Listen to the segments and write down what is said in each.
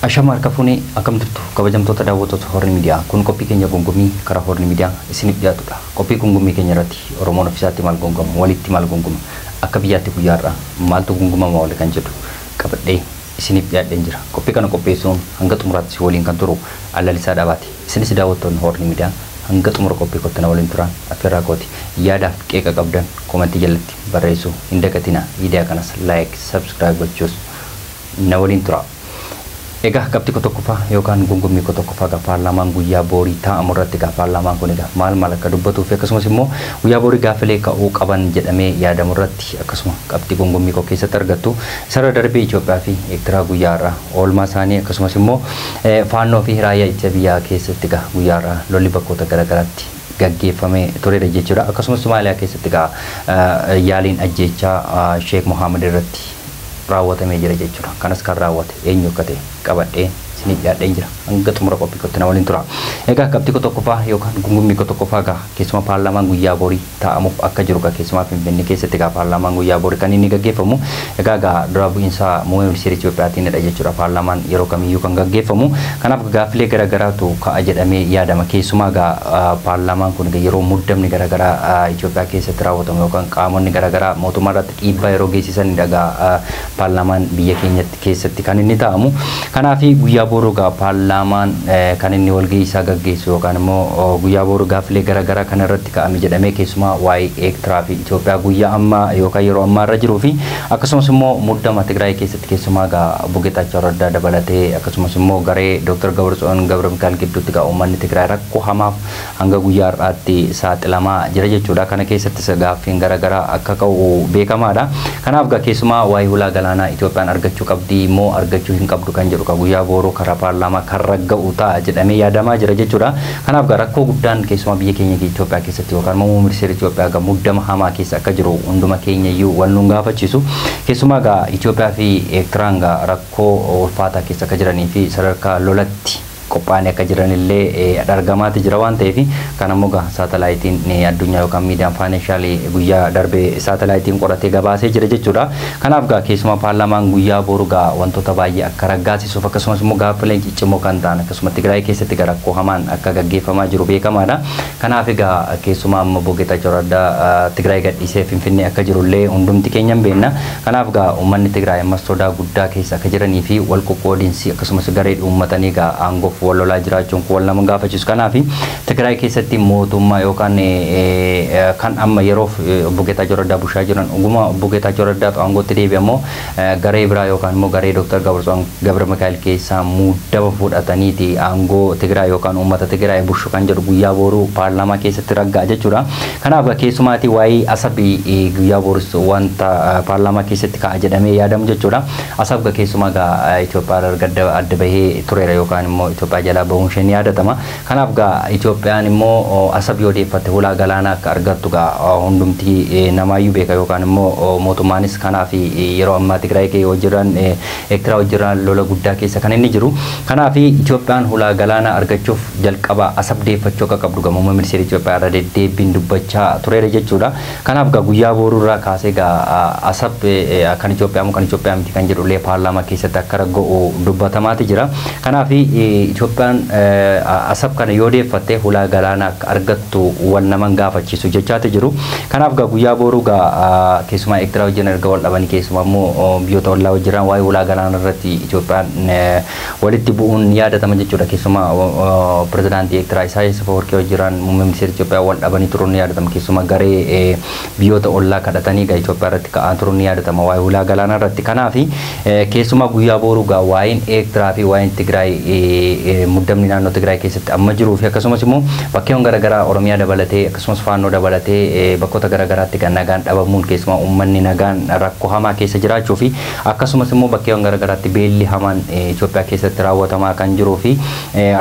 Ashama harka fuunee akkam jirtu kabajamtoota daawwattoota Horni Miidiyaa. Kun qophii keenya gongommii karaa Horni Miidiyaa isiniif dhiyaatudha. Qophii gongommii keenya irratti Oromoon ofiisaatti maal gongoma, walitti maal gongoma, akka biyyaatti guyyaarraa maaltu gongomama wali kan jedhu qabadhee isiniif dhiyaadheen jira. Qophii kana qopheessuun hanga xumuraatti si waliin kan turu Allalisaa Dhaabaati. Isinis daawwattoonni Horni Miidiyaa hanga xumura qophii kootti na waliin turan affeerraa kooti. Yaadaaf qeeqa qabdan komantii jalatti barreessuu hin dagatinaa. Miidiyaa kanas like, subscribe gochuus na waliin tura. Egaa qabxii koo tokkoffaa yookaan gongommii koo tokkoffaa egaa paarlaamaan guyyaa boorii taa'amu irratti egaa paarlaamaan kun egaa maal maal akka dubbatuu fi akkasumas immoo guyyaa boorii gaaffilee ka'uu qaban jedhamee yaadamu irratti akkasuma qabxii gongommii koo keessatti argattu. Isarra darbee Itoophiyaa fi Eertiraa guyyaa har'aa oolmaa isaanii akkasumas immoo faannoo fi raayyaa ittisa biyyaa keessatti egaa guyyaa har'aa lolli bakkoota garaagaraatti gaggeeffamee turedha jechuudha. Akkasumas Somaaliyaa keessatti egaa yaaliin ajjeechaa Sheek Mohaammed irratti raawwatamee jira jechuudha. Kanas kan raawwate eenyu akka ta'e qabadhee isiniif dhiyaadheen jira. Hanga xumura qophii kootti na waliin tura. Egaa qabxii koo tokkoffaa yookaan gungummii koo tokkoffaa egaa keessumaa paarlaamaan guyyaa borii taa'amuuf akka jiru egaa keessumaa Finfinnee keessatti egaa paarlaamaan guyyaa borii kan inni gaggeeffamu egaa egaa dura bu'iinsa muummee ministeera Itoophiyaatiinidha jechuudha. Paarlaamaan yeroo kamiyyuu kan gaggeeffamu. Kanaaf gaaffilee garaagaraatu ka'a jedhamee yaadama. Keessumaa egaa paarlaamaan kun yeroo muddamni garaagaraa Itoophiyaa keessatti raawwatamu yookaan qaamonni garaagaraa mootummaa irratti dhiibbaa yeroo geessisanidha egaa paarlaamaan biyya keenyatti keessatti kan inni taa'amu. Kanaaf guyyaa boruu egaa paarlaamaan kan inni walgahii isaa gaggeessu yookaan immoo guyyaa boruu gaaffilee garaagaraa kan irratti ka'ame jedhamee keessumaa waa'ee Eertiraa fi Itoophiyaa guyyaa ammaa yookaan yeroo ammaa irra jiruu fi akkasumas immoo muddama Tigraay keessatti keessumaa egaa obbo Geetaachoo Raddaa dabalatee akkasumas immoo garee Dr. Gabratsoon Gabramikaa'el gidduutti egaa uummanni Tigraay rakkoo hamaaf hanga guyyaa har'aatti saaxilamaa jira jechuudha. Kana keessattis gaaffiin garaagaraa akka ka'u beekamaadha. Kanaaf egaa keessumaa waa'ee hulaa galaanaa Itoophiyaan argachuu qabdi immoo argachuu hin qabdu kan jedhu guyyaa boruu karaa paarlaamaa kan ragga'u ta'a jedhamee yaadamaa jira jechuudha. Kanaaf egaa rakkoo guddaan keessumaa biyya keenya Itoophiyaa keessatti yookaan immoo muummee ministeera Itoophiyaa egaa muddama hamaa keessa akka jiru hunduma keenya iyyuu wal nuun gaafachiisu. Keessumaa egaa Itoophiyaa fi Eertiraan egaa rakkoo ulfaataa keessa akka jiranii fi sadarkaa lolatti qophaa'anii akka jiranillee argamaati jira waan ta'eef kan ammoo egaa saatalaayitiin addunyaa yookaan miidiyaan faayinaanshaali guyyaa darbee saatalaayitiin qoratee gabaasee jira jechuudha. Kanaaf egaa keessumaa paarlaamaan guyyaa boru egaa wantoota baay'ee akka raggaasisuuf akkasumas immoo gaaffileen ciccimoo kan ta'an akkasuma Tigraay keessatti egaa rakkoo hamaan akka gaggeeffamaa jiru beekamaadha. Kanaaf egaa keessumaa amma obbo Geetaachoo Raddaa Tigraay gadhiisee Finfinnee akka jirullee hundumti keenya hin beekna. Kanaaf egaa uummanni Tigraay ammas sodaa guddaa keessa akka jiranii fi wal qoqqoodinsi akkasumas garee uummatanii egaa aangoof wal lolaa jiraachuun kun wal nama gaafachiisu. Kanaaf Tigraay keessatti mootummaa yookaan kan amma yeroof obbo Geetaachoo Raddaa bushaa jiran dhuguma obbo Geetaachoo Raddaatu aangootti deebi'e immoo garee biraa yookaan immoo garee Dr. Gabratsoon Gabramikaa'el keessaa muddama fudhataniiti aangoo Tigraay yookaan uummata Tigraay bushu kan jedhu guyyaa boruu paarlaamaa keessatti ragga'a jechuudha. Kanaaf keessumaati waa'ee Asabii guyyaa borus wanta paarlaamaa keessatti ka'a jedhamee yaadamu jechuudha. Asab keessumaa egaa Itoophiyaa erga adda bahee tureera yookaan immoo Itoophiyaa jalaa bahuun ishee ni yaadatama. Kanaaf egaa Itoophiyaan immoo Asab yoo deeffatte hulaa galaanaa akka argattu egaa hundumti namaayyuu beeka yookaan immoo mootummaanis kanaaf yeroo ammaa Tigraay kee jiran Eertiraa jiran lola guddaa keessa kan inni jiru. Kanaaf Itoophiyaan hulaa galaanaa argachuuf jalqaba Asab deeffachuu akka qabdu egaa muummee ministeera Itoophiyaa irra deddeebiin dubbachaa tureera jechuudha. Kanaaf egaa guyyaa boruu irraa kaasee egaa Asab kan Itoophiyaa moo kan Itoophiyaa miti kan jedhullee paarlaamaa keessatti akka ragga'u dubbatamaati jira. Kanaaf Itoophiyaan Asab kana yoo deeffatte hulaa galaanaa akka argattu wal naman gaafachiisu jechaati jiru. Kanaaf egaa guyyaa boruu egaa keessumaa Eertiraa wajjin erga wal dhabanii keessumaa immoo biyyoota ollaa wajjin waa'ee hulaa galaanaa irratti Itoophiyaan walitti bu'uun ni yaadatama jechuudha. Keessumaa pirezidaantii Eertiraa Isaayyaas Afawarqii wajjin muummee ministeera Itoophiyaa wal dhabanii turuun ni yaadatama. Keessumaa garee biyyoota ollaa kadhatanii egaa Itoophiyaa irratti ka'aa turuun ni yaadatama waa'ee hulaa galaanaa irratti. Kanaaf keessumaa guyyaa boruu egaa waa'een Eertiraa fi waa'een Tigraay muddamni naannoo Tigraay keessatti amma jiruu fi akkasumas immoo bakkeewwan garaagaraa Oromiyaa dabalatee akkasumas Faannoo dabalatee bakkoota garaagaraatti kan nagaan dhabamuun keessumaa uummanni nagaan rakkoo hamaa keessa jiraachuu fi akkasumas immoo bakkeewwan garaagaraatti beelli hamaan Itoophiyaa keessatti raawwatamaa kan jiruu fi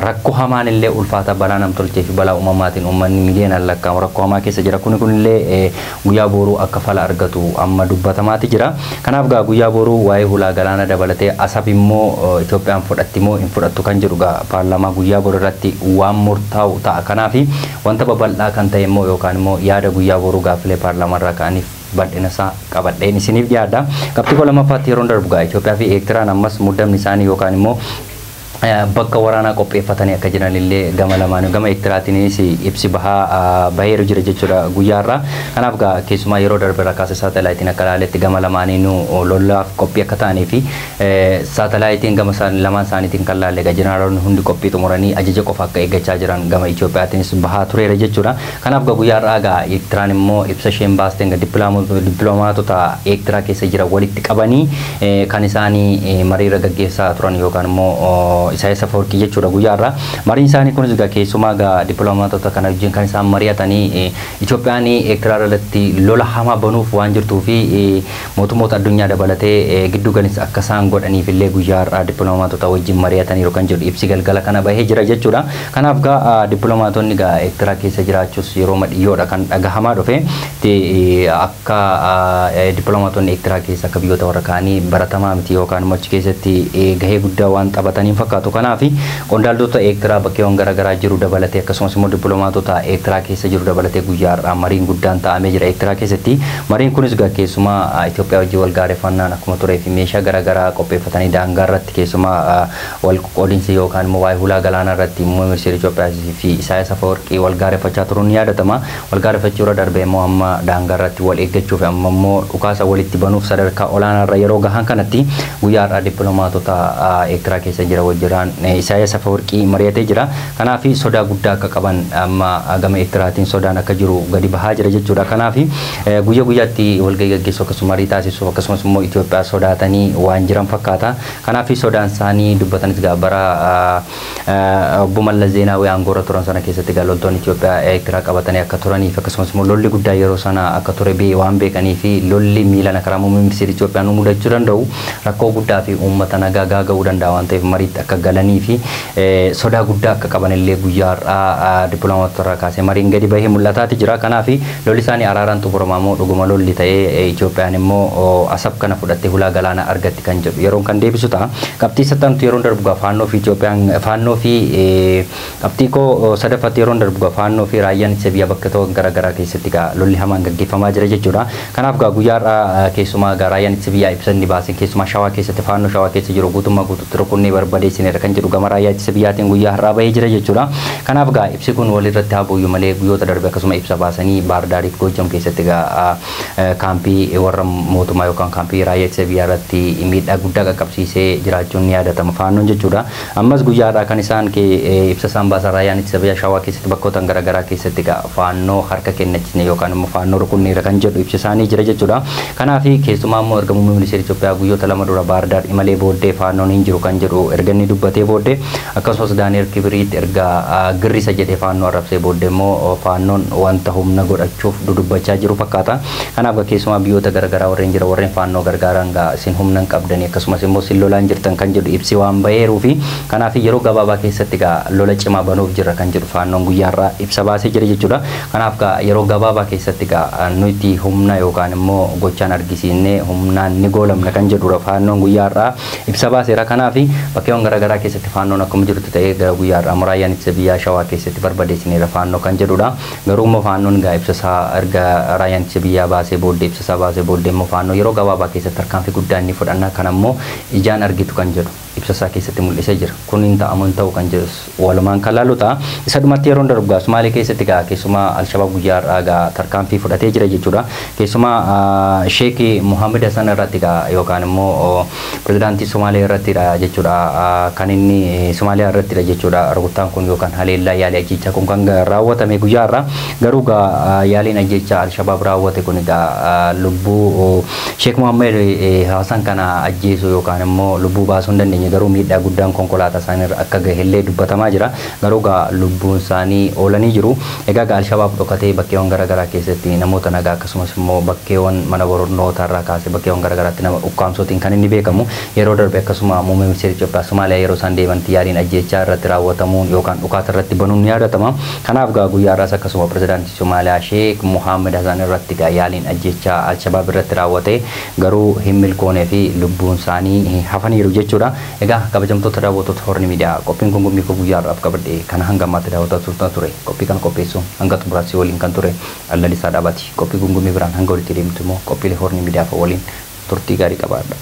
rakkoo hamaan illee ulfaata balaa namtolchee fi balaa uumamaatiin uummanni miliyoonaan lakkaa'amu rakkoo hamaa keessa jira. Kuni kunillee guyyaa boruu akka fala argatu amma dubbatamaati jira. Kanaaf egaa guyyaa boruu waa'ee hulaa galaanaa dabalatee Asab immoo Itoophiyaan fudhatti moo hin fudhattu kan jedhu egaa paarlaamaa guyyaa boruu irratti waan murtaa'u ta'a. Kanaaf wanta babal'aa kan ta'e immoo yookaan immoo yaada guyyaa boruu gaaffilee paarlaamaa irraa ka'aniif bal'ina isaa qabadheen isiniif dhiyaadha. Qabxii koo lammaffaatti yeroo darbu egaa Itoophiyaa fi Eertiraan ammas muddamni isaanii yookaan immoo Bakka waraanaa qopheeffatanii akka jiran illee gama lamaanii gama Eertiraatiinis ibsi bahaa baheeru jira jechuudha guyyaarraa. Kanaaf gaa keessumaa yeroo darbe irraa kaasee saatalaayitiin akka ilaaletti gama lamaaniinuu lolaaf qophii akka ta'anii fi saatalaayitiin gama lamaan isaaniitiin kan laalle egaa jeneraalonni hundi qophii xumuranii ajaja qofa akka eeggachaa jiran gama Itoophiyaatiinis bahaa tureera jechuudha. Kanaaf gaa guyyaarraa gaa Eertiraan immoo ibsa isheen baasteen dippiloomaatota Eertiraa keessa jiran walitti qabanii kan isaanii mariirra gaggeessaa turan yookaan immoo Isaayyaas Afawarqii jechuudha guyyaarraa. Mariin isaanii kunis egaa keessumaa egaa dippiloomaatota kana wajjin kan isaan mari'atanii Itoophiyaan Eertiraa irratti lola hamaa banuuf waan jirtuu fi mootummoota addunyaa dabalatee giddu galiinsa akka isaan godhaniif illee guyyaarraa dippiloomaatota wajjin mari'ataniiru kan jedhu ibsi galgala kana bahee jira jechuudha. Kanaaf egaa dippiloomaatonni egaa Eertiraa keessa jiraachuus yeroo dhiyyoodha kan dhagahamaa dhufe akka dippiloomaatonni Eertiraa keessa akka biyyoota warra kaanii baratamaa miti yookaan immoo achi keessatti gahee guddaa waan taphataniin fakkaatu. Kanaaf qondaaltota Eertiraa bakkeewwan garaagaraa jiru dabalatee akkasumas immoo dippiloomaatota Eertiraa keessa jiru dabalatee guyyaa har'aa mariin guddaan taa'amee jira Eertiraa keessatti. Mariin kunis egaa keessumaa Itoophiyaa wajjin wal gaarreeffannaan akkuma turee fi meeshaa garaagaraa qopheeffatanii daangaa irratti keessumaa wal qoodinsi yookaan immoo waa'ee hulaa galaanaa irratti muummee ministeera Itoophiyaa fi Isaayyaas Afawarqii wal gaarreeffachaa turuun ni yaadatama. Wal gaarreeffachuu irra darbee immoo amma daangaa irratti wal eeggachuu fi amma immoo dhukaasa walitti banuuf sadarkaa olaanaa irra yeroo gahan kanatti guyyaa har'aa dippiloomaatota Eertiraa keessa jira wajjiraan Isaayyaas Afawarqii mari'atee jira. Kanaaf sodaa guddaa akka qaban amma gama Eertiraatiin sodaan akka jiru gadi bahaa jira jechuudha. Kanaaf guyyaa guyyaatti walgahii gaggeessuu akkasumas marii taasisuuf akkasumas immoo Itoophiyaa sodaatanii waan jiran fakkaata. Kanaaf sodaan isaanii dubbatanis gaa bara obbo Mallas Zeenaawii aangoorra turan sana keessatti gaa loltoonni Itoophiyaa Eertiraa qabatanii akka turaniif akkasumas immoo lolli guddaa yeroo sana akka ture waan beekanii fi lolli miilana karaa muummee ministeera Itoophiyaa nu mudachuu danda'u rakkoo guddaa fi uummata nagaa gaaga'uu danda'a waan ta'eef mariitti akka galanii fi sodaa guddaa akka qaban illee guyyaa har'aa dippiloomaatota irraa kaasee mariin gadi bahee mul'ataati jira. Kanaaf lolli isaanii araaraan xumuramaa immoo dhuguma lolli ta'ee Itoophiyaan immoo Asab kana fudhattee hulaa galaanaa argatti kan jedhu yeroon kan deebisu ta'a. Qabxii sattaantu yeroon darbu gaa faannoo fi Itoophiyaan faannoo fi qabxii koo sadaffatti yeroon darbu gaa faannoo fi raayyaan ittisa biyyaa bakka ta'an garaagaraa keessatti gaa lolli hamaan gaggeeffamaa jira jechuudha. Kanaaf gaa guyyaa har'aa keessumaa gaa raayyaan ittisa biyyaa ibsa inni baase keessumaa Shawaa keessatti faannoo Shawaa keessa jiru guutummaa guutuutti rukunnee barbadeessineera kan jedhu gama raayyaa ittisa biyyaatiin guyyaa har'aa bahee jira jechuudha. Kanaaf gaa ibsi kun walirratti haa bu'u malee guyyoota darbe akkasuma ibsa baasanii Baardaariif Goojam keessatti gaa kaampii warra mootummaa yookaan kaampii raayyaa ittisa biyyaa irratti miidhaa guddaa qaqqabsiisee jiraachuun ni yaadatama faannoon jechuudha. Ammas guyyaa har'aa kan isaan ibsa isaan baasan raayyaan ittisa biyyaa Shawaa keessatti bakkoota garaagaraa keessatti gaa faannoo harka kennachisne yookaan immoo faannoo rukunneera kan jedhu ibsa isaanii jira jechuudha. Kanaaf keessumaa immoo erga muummee ministeera Itoophiyaa guyyoota lama dura Baardaar imalee booddee faannoon hin jiru kan jedhu erga inni dubbatee booddee akkasumas Daani'el Kibiriit erga girrisa jedhee faannoo arrabsee booddee immoo faannoon wanta humna godhachuuf dudubbachaa jiru fakkaata. Kanaaf keessumaa biyyoota garaagaraa warreen jira warreen faannoo gargaaran gaa isin humna hin qabdanii akkasumas immoo isin lolaan jirtan kan jedhu ibsi waan baheeruu fi kanaaf yeroo gabaabaa keessatti gaa lola cimaa banuuf jirra kan jedhu faannoon guyyaarraa ibsa baasee jira jechuudha. Kanaaf gaa yeroo gabaabaa keessatti gaa nuti humna yookaan immoo gochaan argisiisnee humnaan ni goolamna kan jedhudha faannoon guyyaarraa ibsa baaseera. Kanaaf bakkeewwan garaagaraa keessatti faannoon akkuma jirutti ta'ee gara guyyaarraa raayyaan ittisa biyyaa Shawaa keessatti barbadeessineera faannoo kan jedhudha. Garuu immoo faannoon gaa ibsa isaa erga raayyaan ittisa biyyaa baasee booddee ibsa isaa baasee booddee immoo faannoo yeroo gabaabaa keessatti tarkaanfii guddaa inni fudhanna kan ammoo ijaan argitu kan jedhu ibsa isaa keessatti mul'isee jira. Kun hin ta'amu hin ta'u kan jedhus walumaan kan laalu ta'a. Isa dhumatti yeroon darbu gaa Sumaalee keessatti gaa keessumaa Alshabaab guyyaa har'aa gaa tarkaanfii fudhatee jira jechuudha. Keessumaa Sheek Muhammad Hassan irratti gaa yookaan immoo pirezidaantii Sumaalee irrattidha jechuudha. Kan inni Somaaliyaa irrattidha jechuudha. Rukuttaan kun yookaan haleellaa yaalii ajjechaa kun kan raawwatame guyyaa har'aa. Garuu gaa yaaliin ajjechaa Alshabaab raawwate kun gaa lubbuu Sheek Muhammad Hassan kana ajjeesuu yookaan immoo lubbuu baasuu hin dandeenye garuu miidhaa guddaan konkolaataa isaanii irra akka gahellee dubbatamaa jira. Garuu gaa lubbuun isaanii oolanii jiru. Egaa gaa Alshabaab dhokatee bakkeewwan garaagaraa keessatti namoota nagaa akkasumas immoo bakkeewwan mana barnootaa irraa kaasee bakkeewwan garaagaraatti nama ukkaamsootiin kan inni beekamu yeroo darbe akkasuma muummee ministeera Itoophiyaa Somaaliyaa yeroo isaan deeman yaaliin ajjechaa irratti raawwatamuun yookaan dhukaasa irratti banuun ni yaadatama. Kanaaf gaa guyyaa har'aas akkasuma pirezidaantii Somaaliyaa Sheek Muhammad Hassan irratti gaa yaaliin ajjechaa Alshabaab irratti raawwate garuu hin milkoonee fi lubbuun isaanii hafaniiru jechuudha. Egaa kabajamtoota daawwattoota Horni Miidiyaa qophiin kun gummii koo guyyaa har'aaf qabadhe kana hanga ammaatti daawwataa ture. Qophii kana qopheessuun hanga xumuraatti waliin kan ture Allalisaa Dhaabaati. Qophii gungummii biraan hanga walitti deemtu immoo qophiilee Horni Miidiyaa waliin turtii gaarii qabaadha.